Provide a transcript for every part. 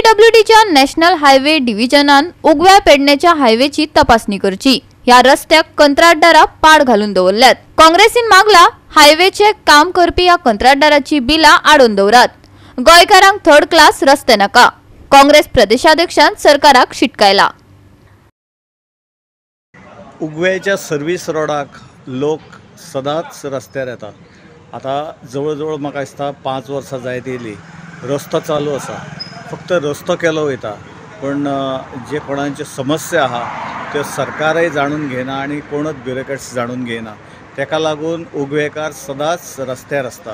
पीडब्ल्यूडीच्या national highway डिव्हिजनान उगव्या पेडण्याच्या हायवेची तपासणी करची. ह्या रस्त्याक कंत्राटदारा पाड घालून दवरल्यात. काँग्रेसीन मागला हायवेचे काम करपी ह्या कंत्राटदाराची बिलां आडोवन दवरात. गोंयकारांक थर्ड क्लास रस्ते नाका. काँग्रेस प्रदेशाध्यक्षान सरकाराक शिटकायला. उगव्याच्या सर्वीस रोडाक लोक सदांच रस्त्यार येतात. आतां जवळ जवळ म्हाका दिसता 5 वर्सां जायत येयली रस्तो चालू आसा. फक्त रस्तो केलो वयता पण जे कोणाच्यो समस्या आहा त्यो सरकारय जाणून घेयना आनी कोणूच ब्युरोक्रेट्स जाणून घेयना. तेका लागून उगवेकार सदांच रस्त्यार आसता,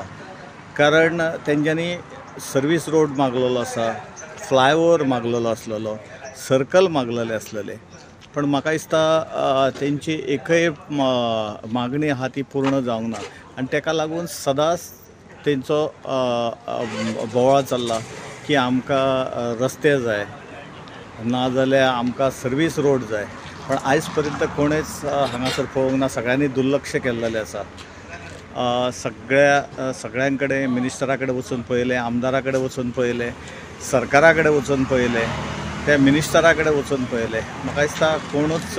कारण तेंच्यांनी सर्वीस रोड मागलेलो आसा, फ्लायओवर मागलेलो आसलेलो, सर्कल मागलेले आसलेले, पण म्हाका दिसता तेंची एकय मागणी आहा ती पूर्ण जावंक ना आनी तेका लागून सदांच तेंचो बोवाळ चल्ला की आमकां रस्ते जाय, ना जाल्यार आमकां सर्वीस रोड जाय. पण आयज पर्यंत कोणेच हांगासर पळोवंक ना, सगळ्यांनी दुर्लक्ष केल्लेलें आसा. सगळ्यां कडेन मिनिस्टरा कडेन वचून पळयलें, आमदारा कडेन वचून पळयलें, सरकारा कडेन वचून पळयलें, त्या मिनिस्टरा कडेन वचून पळयलें. म्हाका दिसता कोणूच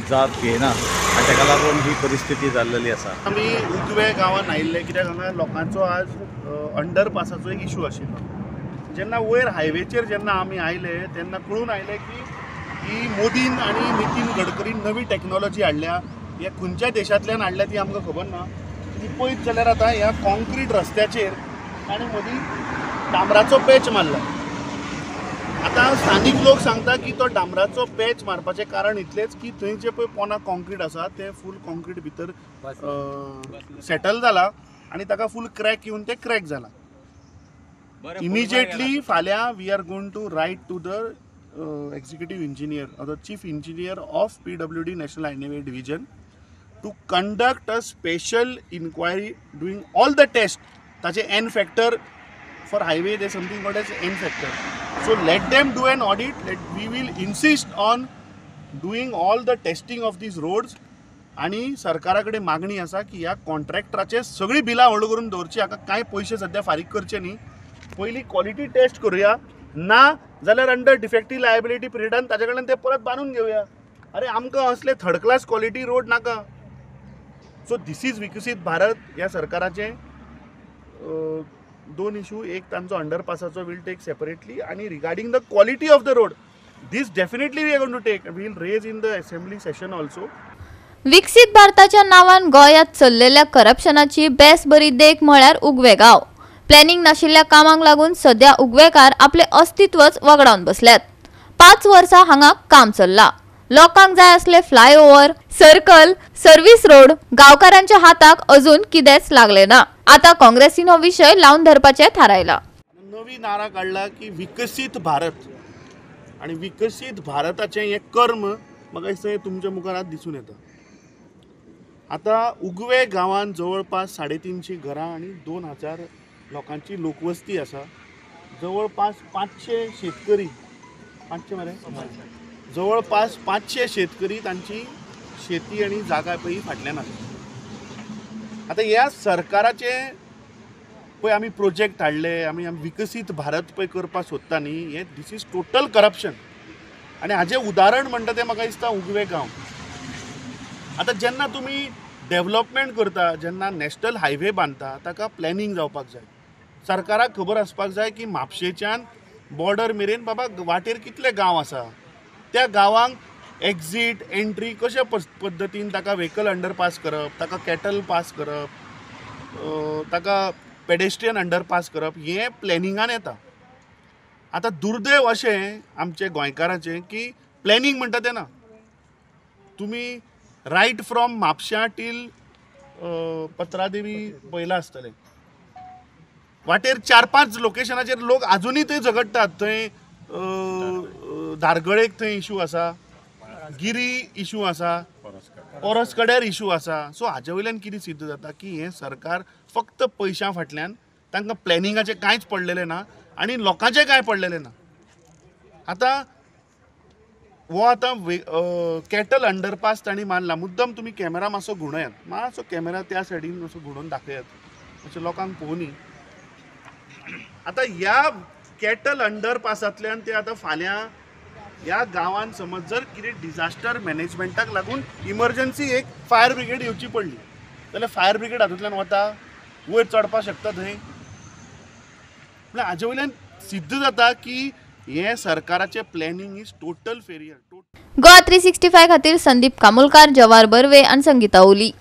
जाप घेयना आनी तेका लागून ही परिस्थिती जाल्लेली आसा. आमी उगवे गांवांत आयिल्ले कित्याक हांगा लोकांचो आज अंडरपासाचो एक इशू आशिल्लो. जेन्ना वयर हायवेचेर जेन्ना आमी आयले तेन्ना कळून आयले की ही मोदीन आनी नितीन गडकरीन नवी टॅक्नोलॉजी हाडल्या. हे खंयच्या देशांतल्यान हाडल्या ती आमकां खबर ना. ती पळयत जाल्यार आतां ह्या कॉन्क्रीट रस्त्याचेर ताणें मदीं डांबराचो पॅच मारला. आतां स्थानीक लोक सांगता की तो डांबराचो पॅच मारपाचें कारण इतलेंच की थंय जे पळय पोना कॉन्क्रीट आसा तें फूल कॉन्क्रीट भितर सेटल जाला आनी ताका फूल क्रॅक येवन तें क्रॅक जाला. इमिजिएटली फाल्यां we are going to write to the executive engineer or the chief engineer of PWD National Highway Division to conduct a special inquiry doing all the test. ताचे N factor for highway, there something called as N factor. So let them do an audit. We will insist on doing all the testing of these roads. आनी सरकारा कडेन मागणी आसा की ह्या कॉन्ट्रॅक्टराचे सगळीं बिलां होल्ड करून दवरची. हाका कांय पयशे सद्या फारीक करचे न्ही. पयलीं क्वॉलिटी टेस्ट करुया, ना जाल्यार अंडर डिफेक्टीव लायबिलिटी पिरियडान ताजे कडल्यान ते परत बांदून घेवया. अरे आमकां असले थर्ड क्लास क्वॉलिटी रोड नाका. सो this is विकसीत भारत ह्या सरकाराचें दोन इशू. एक तांचो अंडरपासाचो will take separately आनी regarding the quality of the road this definitely we are going to take, we will raise in the assembly session also. विकसीत भारताच्या नावान गोंयांत चल्लेल्या करप्शनाची बेस बरी देख म्हळ्यार उगवे गांव. प्लॅनिंग नाशिल्ल्या कामांक लागून सद्या उगवेकार आपले अस्तित्वच वगडावन बसल्यात. 5 वर्सां हांगा काम चल्ला. लोकांक जाय असले फ्लायओवर, सर्कल, सर्व्हिस रोड गांवकारांच्या हाताक अजून कितेंच लागले ना. आता काँग्रेसीन हो विशय लावन धरपाचें थारायला. नवी नारा काडला की विकसीत भारत आनी विकसीत भारताचें हें कर्म म्हाका दिसता तुमच्या मुखार आज दिसून येता. आतां उगवे गांवांत जवळपास 350 घरां आनी 2000 लोकांची लोकवस्ती आसा. जवळपास 500 शेतकरी, 500 मरे, जवळपास 500 शेतकरी तांची शेती आनी जागा पळय फाटल्यान आसा. आतां ह्या सरकाराचे पळय आमी प्रोजेक्ट हाडले, आमी विकसीत भारत पळय करपाक सोदता न्ही, हें this is total corruption. आनी हाजें उदाहरण म्हणटा तें म्हाका दिसता उगवे गांव. आतां जेन्ना तुमी डेवलपमेंट करता, जेन्ना नॅशनल हायवे बांदता, ताका प्लॅनिंग जावपाक जाय. सरकाराक खबर आसपाक जाय की म्हापशेच्यान बॉर्डर मेरेन बाबा वाटेर कितले गांव आसा, त्या गांवांक एक्झीट एंट्री कशा पद्दतीन ताका व्हेकल अंडरपास करप, ताका कॅटल पास करप, ताका पेडेस्ट्रियन अंडरपास करप, हें प्लॅनिंगान येता. आतां दुर्दैव अशें आमचे गोंयकाराचें की प्लॅनिंग म्हणटा तें ना. तुमी रायट फ्रॉम म्हापश्यां टील पत्रादेवी पळयलां आसतलें, वाटेर 4-5 लोकेशनाचेर लोक आजुनूय थंय झगडटात. थंय धारगळेक थंय इशू आसा, गिरी इशू आसा, पोरसकड्यार इशू आसा. सो हाजे वयल्यान कितें सिद्ध जाता की हें सरकार फक्त पयशां फाटल्यान, तांकां प्लॅनिंगाचें कांयच पडलेलें ना आनी लोकांचें कांय पडलेलें ना. आतां हो आतां कॅटल अंडरपास तांणी मारला. मुद्दम तुमी कॅमेरा मातसो घुंवडायात, मातसो कॅमेरा त्या सायडीन मातसो घुंवडोवन दाखयात, मातशें लोकांक पळोवनी. आतां ह्या कॅटल अंडरपासांतल्यान ते आतां फाल्यां ह्या गांवान समज जर कितें डिजास्टर मॅनेजमेंटाक लागून इमर्जन्सी एक फायर ब्रिगेड येवची पडली जाल्यार फायर ब्रिगेड हातूंतल्यान वता, वयर चडपाक शकता थंय. म्हळ्यार हाजे वयल्यान सिद्ध जाता की हें सरकाराचें planning is total failure. Goa 365 खातीर संदीप कामुलकार, जवाहर बर्वे आनी संगीता ओली.